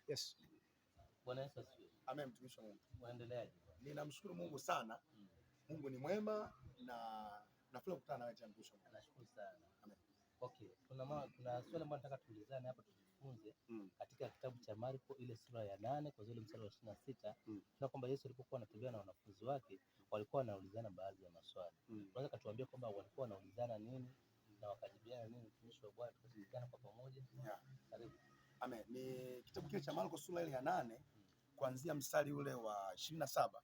Yes. Bwana Yesu asifiwe. Amen, mtumishi wa Mungu. Unaendeleaje? Ninamshukuru Mungu sana. Mungu ni mwema na nafurahi kukutana nawe tena, mtumishi wa Mungu. Nashukuru sana. Amen. Okay, kuna swali ambalo nataka tuulizane hapa tujifunze katika kitabu cha Marko ile sura ya 8 kwa zile mstari wa 26. Tunaona kwamba Yesu alipokuwa anatembea na wanafunzi wake walikuwa wanaulizana baadhi ya maswali. Unaweza katuambia kwamba walikuwa wanaulizana nini na wakajibiana nini, mtumishi wa Bwana, tukasikilizana kwa pamoja? Yeah. Karibu. Amen. Ni kitabu kile cha Marko sura ile ya 8 kuanzia mstari ule wa 27.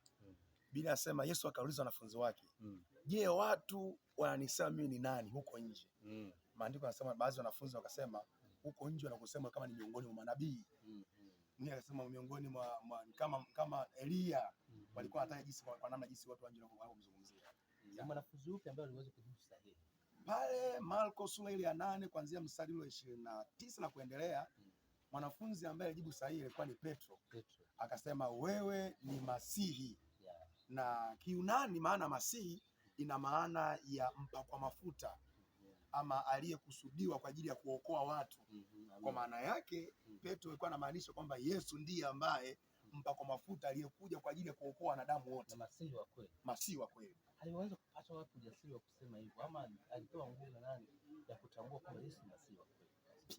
Biblia inasema Yesu akauliza wanafunzi wake, je, watu wananisema mimi ni nani huko nje? Maandiko yanasema baadhi ya wanafunzi wakasema huko nje wanakusema kama ni miongoni mwa manabii. Mwingine akasema miongoni mwa kama Elia. Walikuwa wanataka jinsi kwa namna jinsi watu wa nje wanavyomzungumzia. Ni mwanafunzi upi ambaye aliweza kujibu sahihi? Pale Marko sura ile ya 8 kuanzia mstari ule 29 na kuendelea, mwanafunzi ambaye alijibu sahihi alikuwa ni Petro. Petro. Akasema wewe ni Masihi. Na Kiyunani maana Masihi ina maana ya mpakwa mafuta ama aliyekusudiwa kwa ajili ya kuokoa watu. Kwa maana yake Petro alikuwa anamaanisha kwamba Yesu ndiye ambaye mpakwa mafuta aliyekuja kwa ajili ya kuokoa wanadamu wote. Na Masihi wa kweli. Masihi wa kweli. Aliweza kupata wapi ujasiri wa kusema hivyo, ama alipewa nguvu na nani ya kutambua kwamba Yesu ni Masihi wa kweli?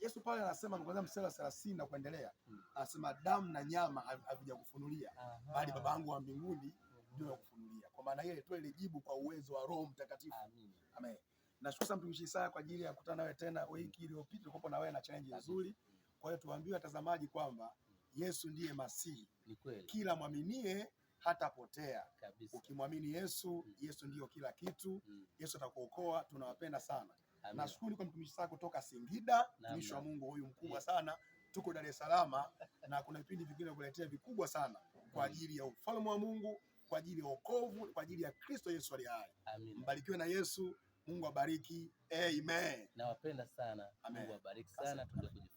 Yesu pale anasema kuanzia mstari wa 30 na kuendelea, anasema damu na nyama havijakufunulia, bali Baba yangu wa mbinguni ndio yakufunulia. Kwa maana ile tu ile jibu kwa uwezo wa Roho Mtakatifu. Amin. Amen. Nashukuru sana mtumishi Isaya kwa ajili ya kukutana nawe tena. Wiki iliyopita tulikuwa na wewe na challenge nzuri. Kwa hiyo tuambiwe watazamaji kwamba Yesu ndiye Masihi. Ni kweli. Kila mwaminie hatapotea. Kabisa. Ukimwamini Yesu, Yesu ndiyo kila kitu. Yesu atakuokoa. Tunawapenda sana. Nashukuru kwa mtumishi Isaya kutoka Singida, mtumishi wa Mungu huyu mkubwa sana. Tuko Dar es Salaam na kuna vipindi vingine kuletea vikubwa sana kwa ajili ya ufalme wa Mungu, kwa ajili ya wokovu, kwa ajili ya Kristo Yesu aliye hai. Mbarikiwe na Yesu. Mungu abariki. Amen. Nawapenda sana. Amen. Mungu abariki sana. Tutakuja.